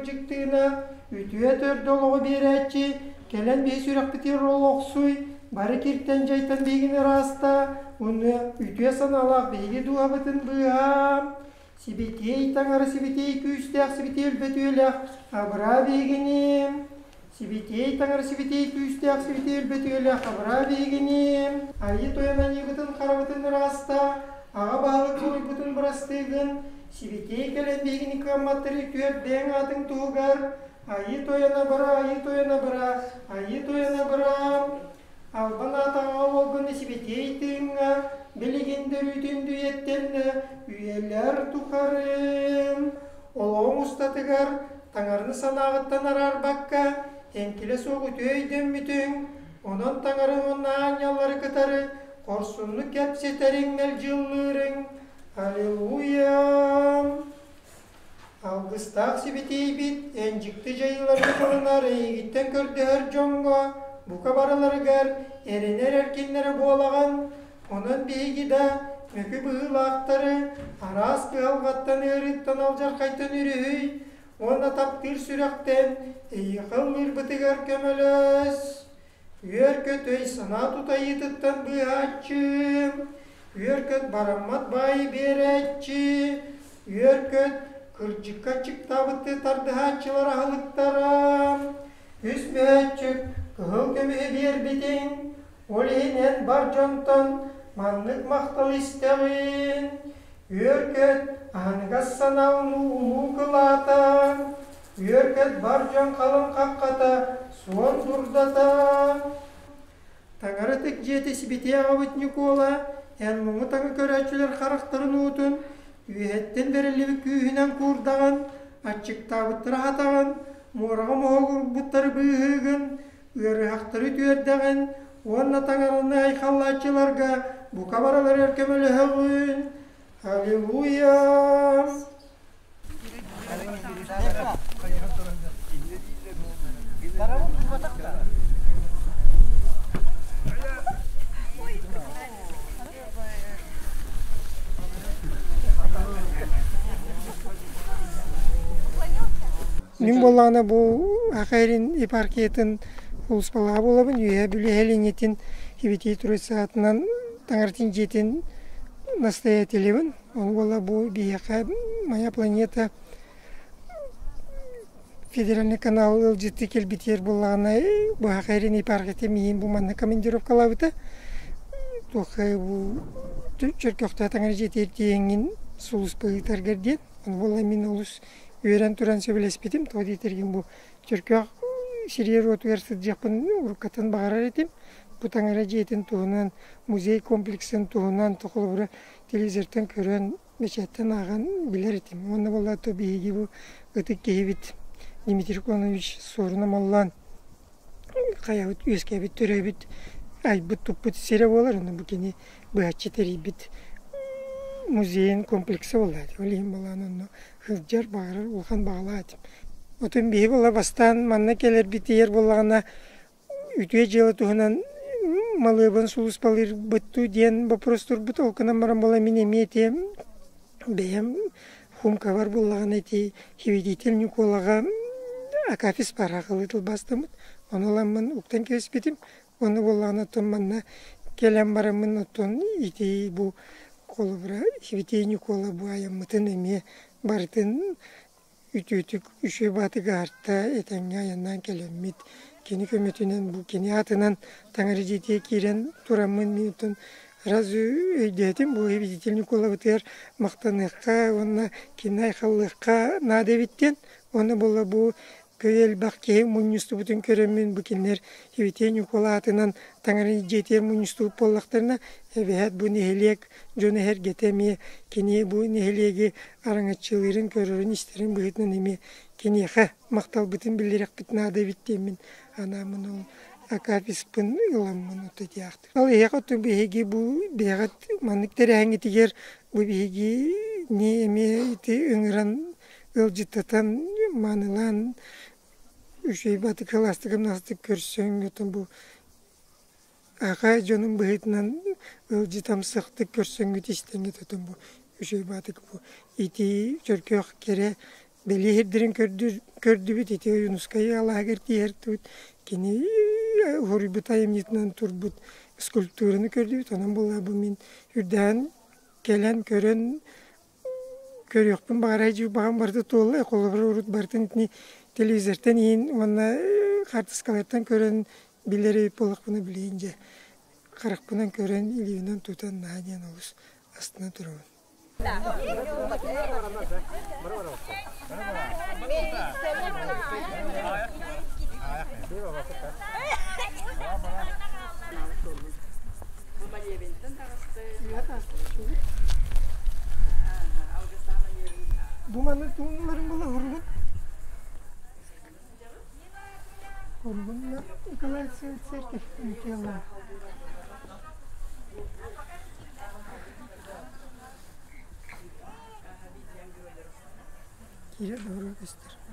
Дьыктыына үтүө төрдө олоҕу биэрээччи, кэлэн биһи сүрэхпитигэр олохсуй, бары киртэн дьайтан биһигини ырааста, уонна үтүө санаалаах биһиги дууһабытын быыһаа. Сибэтиэй Таҥара сибэтиэй күүстээх сибэтиэй өлбөтүөлээх абыраа биһигини. Сибэтиэй Таҥара сибэтиэй күүстээх сибэтиэй өлбөтүөлээх абыраа биһигини. Айыы Тойон аньыыбытын харабытын ырааста, аҕа баһылык буруйбутун бырастыыгын, сибэтиэй кэлэн биһигини кыамматтары үтүөр бэйэҥ аатыҥ туһугар, Айыы Тойон абыраа, Айыы Тойон абыраа, Айыы Тойон абыраа. Албан аат аҕа уолгун сибэтиэй тыыҥҥа, билигин да өрүүтүн үйэттэн үйэлэр тухары олоҕуҥ устатыгар Таҥараны санааҕыттан араарбакка, эҥкилэ суох үтүө өйдөммүтүҥ, онон Таҥарыҥ уонна аанньаллары кытары хорсуннук кэпсэтэриҥ, мэлдьи ыллыырыҥ. Аллилуйя! Алгыстаах сибэтиэйбит эн дьикти дьайыыларгын ылынар эйигиттэн көрдөһөр дьоҥҥо бука барыларыгар эрэнэр эркиннэрэ буолаҕын, онон биһиги да мөкү быһыылаахтары араас кыһалҕаттан ыарыыттан алдьархайтан өрүһүй уонна таптыыр сүрэхтэн эйиэхэ ыллыырбытыгар көмөлөс. Үөр-көт өй-санаа тутайыытыттан быыһааччы, үөр-көт бараммат баайы биэрээччи, үөр-көт кырдьыкка аччыктаабыттыы тардыһааччылар аһылыктара, үс мөһөөччүк кыһыл көмүһү биэрбитиҥ, ол иһин эн бар дьонтон маннык махтал истэҕин, үөр-көт аһыныгас санаа улуу кылаата, Үөркэт бар дьон халыҥ хаххата, суон дурдата. Таҥара ытык дьиэтэ сибитиэ аҕабыт Ньукуола, эн муҥу-таҥы көрөөччүлэр харахтарын уутун, үөһэттэн бэриллибит күүһүнэн куурдаҕын, аччыктаабыттары аһатаҕын, муораҕа моһуогурбуттары быыһыыгын, ыарыһахтары үтүөрдэҕин уонна таҥараны айхаллааччыларга бука барыларыгар көмөлөһөҕүн. Аллилуйя! Мин буоллаҕына бу Ахайрин епархиятын улуспалаҕа буолабын. Үөһээ Бүлүү нэһилиэнньэтин Ибитии Троицатынан Таҥаратын дьиэтин настоятелебин. Ол буола бу биһиэхэ «Моя планета» федеральный канал ыалдьыттыы кэлбитигэр буоллаҕына быһаха эрин епархията миигин бу манна командировкалаабыта. Туохха бу Чөркөөхтөө таҥара дьиэтигэр тиийэҥҥин сулууспа ыытаргар диэн. Ону буолла мин олус үөрэн туран сөбүлэспитим. Тоҕо диэтэргин бу Чөркөөх сириэр-уотугар сылдьыахпын уруккаттан баҕарар этим. Бу таҥара дьиэтин туһунан, музей комплексын туһунан холобура телевизортан көрөн, бэчээттэн ааҕан билэр этим. Уонна буолла то биһиги бу ытык киһибит Дмитрий Конович Суорун Омоллоон хайабыт үөскээбит, төрөөбүт, айбыт-туппут сирэ буолар. Онно бу кини быһаччы тэрийбит музейын комплекса буолла. Ол иһин балаан онно сылдьар, баҕарар улахан баҕалаах этим. Отун биһи буола бастаан манна кэлэрбитигэр буоллаҕына үтүө дьыала туһунан малыабын сулууспалыырбыт дуу диэн боппуруос турбут. Ол гынан баран буола мин эмиэ этиэм бэйэм Хумкабар буоллаҕына ити Хивидитель Ньукуолаҕа акафист баар тылбаастаммыт. Ону ыламмын уктан кэбиспитим. Ону буоллаҕына оттон манна кэлэн бараммын оттон ити бу холобура Хивидитель Ньукуола бу айаммытын эмиэ барытын үтүөтүк үчүгэй баатыгаарта этэҥҥэ айаннаан кэлэммит кини көмөтүнэн бу кини аатынан таҥара дьиэтигэр киирэн тураммын мин оттон сразу өйдөөтүм бу Видитель Ньукулабытыгар махтаныахха уонна кинини айхаллыахха наада эбит диэн уонна буолла бу көй элбэх киһи мунньустубутун көрөммүн бу кинилэр Ивитей Ньукула аатынан таҥара дьиэтигэр мунньустубут буоллахтарына эбэһээт бу нэһилиэк дьоно эһэргэтэ эмиэ кини бу нэһилиэги араҥаччылыырын, көрөрүн-истэрин быһыытынан эмиэ киниэхэ махталбытын биллэриэхпит наада эбит диэммин анааммын ол акафиспын ыламмын ото диэхтик. Ол эһиэхэ оттон биһиги бу бэйэҕит маннык тэрээһиҥҥитигэр бу биһигини эмиэ ити ыҥыран ыалдьыттатан маанылаан үчүгэй баты кылаастык-ымнастык көрсөн оттон бу. Аҕа дьонун быһыытынан ыалдьытамсахтык көрсөҥҥүт истэҥҥит отон бу үчүгэй баатык бу ити Чөркөөх кэрэ бэлиэ сирдэрин көрдүбүт ити Ойуунускай алааһыгар тиийэртибит кини уһуруйбут айымньытынан турбут скульптураны көрдүбүт онон буолла бу мин үрдээн кэлэн көрөн көрүөхпүн баҕарар дьиибаҕым барыта туолла холобур урут барытын итини телевизортан иһин уонна хаартыскалартан көрөн билэр эбит буоллахпына билигин дьэ харахпынан көрөн илиибинэн тутан наһаа диэн олус астына турабын. Бу маны туһуннуларын була уругун. Уругун Николай церковь Михаила. Киирэ доҕоро көстөр.